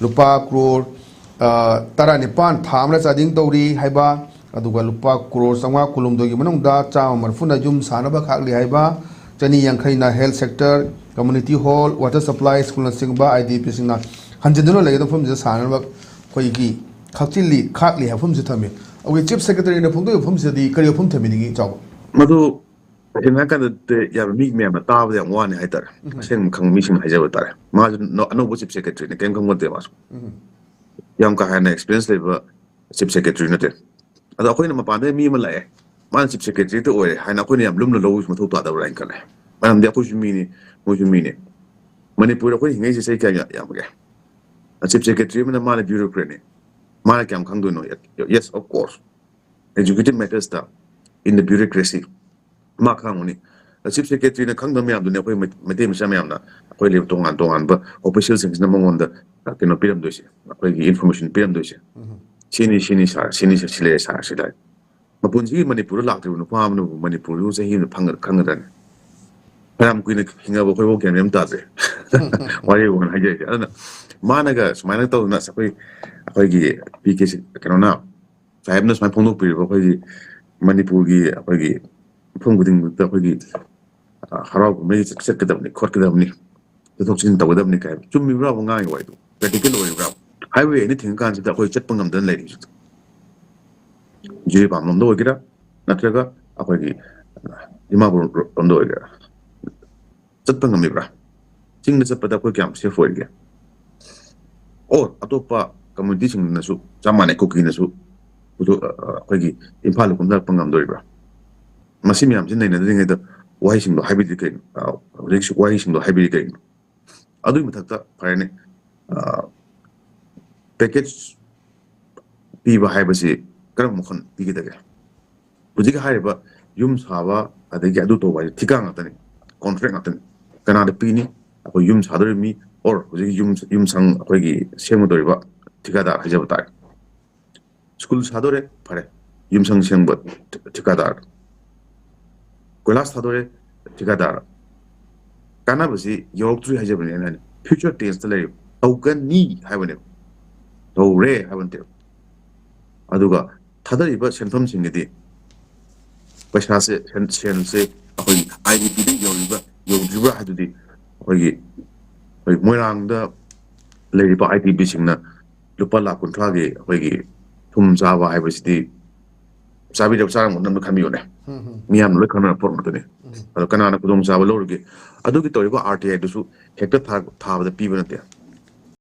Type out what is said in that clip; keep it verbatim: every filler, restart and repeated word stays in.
ꯂꯨꯄꯥ ꯀ꯭ꯔꯣꯔ ꯇꯔꯥꯅꯤꯄꯥꯟ ꯊꯥ ꯑꯃꯗ ꯆꯥꯗꯤꯡ ꯇꯧꯔꯤ ꯍꯥꯏꯕ, ꯑꯗꯨꯒ ꯂꯨꯄꯥ ꯀ꯭ꯔꯣꯔ ꯆꯥꯝꯃꯉꯥ ꯀꯨꯟꯍꯨꯝꯗꯣꯏꯒꯤ ꯃꯅꯨꯡꯗ ꯆꯥꯝꯃ ꯃꯔꯤꯐꯨꯅ ꯌꯨꯝ ꯁꯥꯅꯕ ꯈꯥꯛꯂꯤ ꯍꯥꯏꯕ, ꯆꯅꯤ ꯌꯥꯡꯈꯩꯅ health sector, community hall, water supply, schoolꯅꯆꯤꯡꯕ IDPꯁꯤꯡꯅ ꯍꯟꯖꯤꯟꯗꯨꯅ ꯂꯩꯒꯗꯕ ꯃꯐꯝꯁꯤꯗ ꯁꯥꯅꯅꯕ ꯑꯩꯈꯣꯏꯒꯤ ꯈꯥꯛꯆꯤꯜꯂꯤ, ꯈꯥꯛꯂꯤ ꯍꯥꯏꯕ ꯃꯐꯝꯁꯤ ꯊꯝꯃꯤ꯫ ꯑꯩꯈꯣꯏꯒꯤ Chief Secretaryꯅ ꯐꯣꯡꯗꯣꯛꯏꯕ ꯃꯐꯝꯁꯤꯗꯗꯤ ꯀꯔꯤ ꯋꯥꯐꯝ ꯊꯝꯕꯤꯅꯤꯡꯉꯤ, ꯏꯆꯥꯎꯕ? ꯃꯗꯨ ꯇꯁꯦꯡꯅ ꯍꯥꯏꯔꯀꯥꯟꯗꯗꯤ ꯌꯥꯝꯅ ꯃꯤ ꯃꯌꯥꯝꯅ ꯇꯥꯕꯗ ꯌꯥꯝ ꯋꯥꯅꯤ ꯍꯥꯏꯇꯥꯔꯦ꯫ ꯎꯝ꯫ ꯑꯁꯦꯡꯕ ꯈꯪꯕ ꯃꯤꯁꯤꯡꯅ ꯍꯥꯏꯖꯕ ꯇꯥꯔꯦ꯫ ꯃꯥꯁꯨ ꯅ-, ꯑꯅꯧꯕ Chief Secretaryꯅ ꯀꯔꯤꯝ ꯈꯪꯕ ꯅꯠꯇꯦ ꯃꯥꯁꯨ꯫ ꯎꯝ꯫ ꯌꯥꯝ ꯀꯥ ꯍꯦꯟꯅ experience ꯂꯩꯕ Chief Secretary ꯅꯠꯇꯦ꯫ ꯑꯗꯣ ꯑꯩꯈꯣꯏꯅ ꯃꯄꯥꯟꯗ ꯃꯤ ꯑꯃ ꯂꯥꯛꯑꯦ, ꯃꯥꯅ Chief Secretary ꯍꯦꯛꯇ ꯑꯣꯏꯔꯦ ꯍꯥꯏꯅ ꯑꯩꯈꯣꯏꯅ ꯌꯥꯝ ꯂꯨꯝꯅ ꯂꯧꯕꯁꯨ ꯃꯊꯧ ꯇꯥꯗꯕ꯭ꯔꯥ ꯍꯥꯏꯅ ꯈꯜꯂꯦ꯫ ꯃꯔꯝꯗꯤ ꯑꯩꯈꯣꯏꯁꯨ ꯃꯤꯅꯤ, ꯃꯣꯏꯁꯨ ꯃꯤꯅꯤ꯫ ꯃꯅꯤꯄꯨꯔꯗ ꯑꯩꯈꯣꯏꯅ ꯍꯤꯡꯉꯛꯏꯁꯦ ꯆꯍꯤ ꯀꯌꯥ ꯌꯥꯝꯃꯒꯦ? Chief Secretary ꯑꯃꯅ ꯃꯥꯅ bureaucrat ꯅꯤ, ꯃꯥꯅ ꯀꯌꯥꯝ ꯈꯪꯗꯣꯏꯅꯣ? Yes, of course, executive mattersꯇ, in the bureaucracy, ꯃꯥ ꯈꯪꯉꯝꯒꯅꯤ꯫ Chief Secretaryꯅ ꯈꯪꯗꯕ ꯃꯌꯥꯝꯗꯨꯅꯤ ꯑꯩꯈꯣꯏ ꯃꯩ-, ꯃꯩꯇꯩ ꯃꯆꯥ ꯃꯌꯥꯝꯅ ꯑꯩꯈꯣꯏ ꯂꯩꯕ ꯇꯣꯉꯥꯟ ꯇꯣꯉꯥꯟꯕ officialꯁꯤꯡꯁꯤꯅ ꯃꯉꯣꯟꯗ, ꯑ, ꯀꯩꯅꯣ ꯄꯤꯔꯝꯗꯣꯏꯁꯦ, ꯑꯩꯈꯣꯏꯒꯤ information ꯄꯤꯔꯝꯗꯣꯏꯁꯦ꯫ ꯎꯝ꯫ "ꯁꯤꯅꯤ, ꯁꯤꯅꯤ sir, ꯁꯤꯅꯤ sir, ꯁꯤ ꯂꯩꯔꯦ sir, ꯁꯤ ꯂꯩꯔꯦ"꯫ ꯃꯄꯨꯟꯁꯤꯒꯤ ꯃꯅꯤꯄꯨꯔꯗ ꯂꯥꯛꯇ꯭ꯔꯤꯕ ꯅꯨꯄꯥ ꯑꯃꯅꯕꯨ ꯃꯅꯤꯄꯨꯔꯗꯨ ꯆꯍꯤ ꯑꯃꯗ ꯐꯪꯒ-, ꯈꯪꯒꯗ꯭ꯔꯅꯦ? ꯐꯅꯌꯥꯝ ꯀꯨꯏꯅ ꯍꯤꯡꯉꯕ ꯑꯩꯈꯣꯏꯐꯥꯎ ꯒ꯭ꯌꯥꯟ ꯃꯦꯟ ꯑꯃ ꯇꯥꯗ꯭ꯔꯦ꯫ ꯋꯥꯔꯤ ꯋꯥꯅ ꯍꯥꯏꯖꯔꯤꯁꯦ꯫ ꯑꯗꯨꯅ ꯃꯥꯅꯒ ꯁꯨꯃꯥꯏꯅ ꯇꯧꯗꯅ ꯑꯩꯈꯣꯏ, ꯑꯩꯈꯣꯏꯒꯤ ꯄꯤ ꯀꯦ ꯁꯤ, ꯀꯩꯅꯣꯅ, ꯁꯥꯍꯦꯕꯅ ꯁꯨꯃꯥꯏꯅ ꯐꯣꯡꯗꯣꯛꯄꯤꯔꯤꯕ ꯑꯩꯈꯣꯏꯒꯤ ꯃꯅꯤꯄꯨꯔꯒꯤ ꯑꯩꯈꯣꯏꯒꯤ ꯃꯐꯝ ꯈꯨꯗꯤꯡꯃꯛꯇ ꯑꯩꯈꯣꯏꯒꯤ, ꯑ, ꯍꯔꯥꯎ ꯀꯨꯝꯍꯩ ꯆꯠ-, ꯆꯠꯀꯗꯕꯅꯤ, ꯈꯣꯠꯀꯗꯕꯅꯤ, ꯆꯠꯊꯣꯛ ꯆꯠꯁꯤꯟ ꯇꯧꯒꯗꯕꯅꯤ ꯀꯥꯏ ꯆꯨꯝꯃꯤꯕ꯭ꯔꯥꯕ ꯉꯥꯡꯉꯤ ꯋꯥꯔꯤꯗꯣ? Practical ꯑꯣꯏꯔꯤꯕ꯭ꯔꯥ? Highway ꯑꯅꯤ ꯊꯤꯡꯉꯀꯥꯟꯁꯤꯗ ꯑꯩꯈꯣꯏ ꯆꯠꯄ ꯉꯝꯗꯅ ꯂꯩꯔꯤ ꯍꯧꯖꯤꯛ꯫ ꯖꯤꯔꯤꯕꯥꯝ ꯂꯣꯝꯗ ꯑꯣꯏꯒꯦꯔꯥ, ꯅꯠꯇ꯭ꯔꯒ ꯑꯩꯈꯣꯏꯒꯤ ꯗꯤꯃꯥꯄꯨꯔ ꯂꯣꯝꯗ ꯑꯣꯏꯒꯦꯔꯥ, ꯆꯠꯄ ꯉꯝꯃꯤꯕ꯭ꯔꯥ? ꯆꯤꯡꯗ ꯆꯠꯄꯗ ꯑꯩꯈꯣꯏ ꯀꯌꯥꯝ safe ꯑꯣꯏꯔꯤꯒꯦ? Or ꯑꯇꯣꯞꯄ communityꯁꯤꯡꯅꯁꯨ ꯆꯞ ꯃꯥꯟꯅꯩ, ꯀꯨꯀꯤꯅꯁꯨ ꯄꯨꯊꯣꯛ-, ꯑ, ꯑꯩꯈꯣꯏꯒꯤ ꯏꯝꯐꯥꯜꯗ ꯀꯨꯝꯊꯔꯛꯄ ꯉꯝꯗꯣꯔꯤꯕ꯭ꯔꯥ? ꯃꯁꯤ ꯃꯌꯥꯝꯁꯤ ꯅꯩꯅꯗ꯭ꯔꯤꯉꯩꯗ ꯋꯥꯍꯩꯁꯤꯡꯗꯣ ꯍꯥꯏꯕꯤꯗ꯭ꯔꯤ ꯀꯩꯅꯣ? ꯑ, ꯍꯧꯖꯤꯛ ꯋꯥꯍꯩꯁꯤꯡꯗꯣ ꯍꯥꯏꯕꯤꯔꯤ ꯀꯩꯒꯤꯅꯣ? ꯑꯗꯨꯒꯤ ꯃꯊꯛꯇ ꯐꯔꯦꯅꯦ, ꯑ, package ꯄꯤꯕ ꯍꯥꯏꯕꯁꯤ ꯀꯔꯝꯕ ꯃꯈꯜ ꯄꯤꯒꯗꯒꯦ? ꯍꯧꯖꯤꯛ ꯍꯥꯏꯔꯤꯕ ꯌꯨꯝ ꯁꯥꯕ ꯑꯗꯒꯤ ꯑꯗꯨ ꯇꯧꯕ ꯍꯥꯏꯁꯦ ꯊꯤꯀꯥ ꯉꯥꯛꯇꯅꯤ, contract ꯉꯥꯛꯇꯅꯤ꯫ ꯀꯅꯥꯗ ꯄꯤꯅꯤ? ꯑꯩꯈꯣꯏ ꯌꯨꯝ ꯁꯥꯗꯧꯔꯤꯕ ꯃꯤ, or ꯍꯧꯖꯤꯛ ꯌꯨꯝ, ꯌꯨꯝꯁꯪ ꯑꯩꯈꯣꯏꯒꯤ ꯁꯦꯝꯒꯗꯧꯔꯤꯕ ꯊꯤꯀꯥꯗꯥꯔ ꯍꯥꯏꯖꯕ ꯇꯥꯔꯦ꯫ School ꯁꯥꯗꯣꯔꯦ, ꯐꯔꯦ, ꯌꯨꯝꯁꯪ ꯁꯦꯝꯕ ꯊꯤ-, ꯊꯤꯀꯥꯗꯥꯔ꯫ ꯀꯣꯏꯂꯥꯁ ꯊꯥꯗꯣꯔꯦ, ꯊꯤꯀꯥꯗꯥꯔ꯫ ꯀꯥꯟꯅꯕꯁꯤ ꯌꯧꯔꯛꯇ꯭ꯔꯤ ꯍꯥꯏꯖꯕꯅꯤ ꯑꯩꯅ ꯍꯥꯏꯅ꯫ Future tenseꯇ ꯂꯩꯔꯤꯕ꯫ ꯇꯧꯒꯅꯤ ꯍꯥꯏꯕꯅꯦꯕ, ꯇꯧꯔꯦ ꯍꯥꯏꯕ ꯅꯠꯇꯦꯕ꯫ ꯑꯗꯨꯒ ꯊꯥꯗꯔꯤꯕ ꯁꯦꯟꯐꯝꯁꯤꯡꯒꯤꯗꯤ ꯄꯩꯁꯥꯁꯦ, ꯁꯦꯟ-, ꯁꯦꯜꯁꯦ ꯑꯩꯈꯣꯏꯒꯤ ꯑꯥꯏ ꯗꯤ ꯄꯤꯗ ꯌꯧꯔꯤꯕ ꯌꯧꯗ꯭ꯔꯤꯕ꯭ꯔꯥ ꯍꯥꯏꯗꯨꯗꯤ ꯑꯩꯈꯣꯏꯒꯤ, ꯑꯩꯈꯣꯏ ꯃꯣꯏꯔꯥꯡꯗ ꯂꯩꯔꯤꯕ ꯑꯥꯏ ꯗꯤ ꯄꯤꯁꯤꯡꯅ ꯂꯨꯄꯥ ꯂꯥꯈ ꯀꯨꯟꯊ꯭ꯔꯥꯒꯤ ꯑꯩꯈꯣꯏꯒꯤ ꯊꯨꯝ ꯆꯥꯕ ꯍꯥꯏꯕꯁꯤꯗꯤ ꯆꯥꯕꯤꯗꯕ ꯆꯥꯔꯝꯒꯅꯤ ꯈꯟꯕꯤꯌꯨꯅꯦ꯫ ꯃꯤꯌꯥꯝꯅ ꯂꯣꯏ ꯈꯪꯅꯔ ꯄꯣꯠ ꯉꯥꯛꯇꯅꯦ꯫ ꯑꯗꯣ ꯀꯅꯥꯅ ꯈꯨꯗꯣꯡꯆꯥꯕ ꯂꯧꯔꯤꯒꯦ? ꯑꯗꯨꯒꯤ ꯇꯧꯔꯤꯕ ꯑꯥꯔ ꯇꯤ ꯑꯥꯏꯗꯨꯁꯨ ꯍꯦꯛꯇ ꯊꯥ-, ꯊꯥꯕꯗ ꯄꯤꯕ ꯅꯠꯇꯦ꯫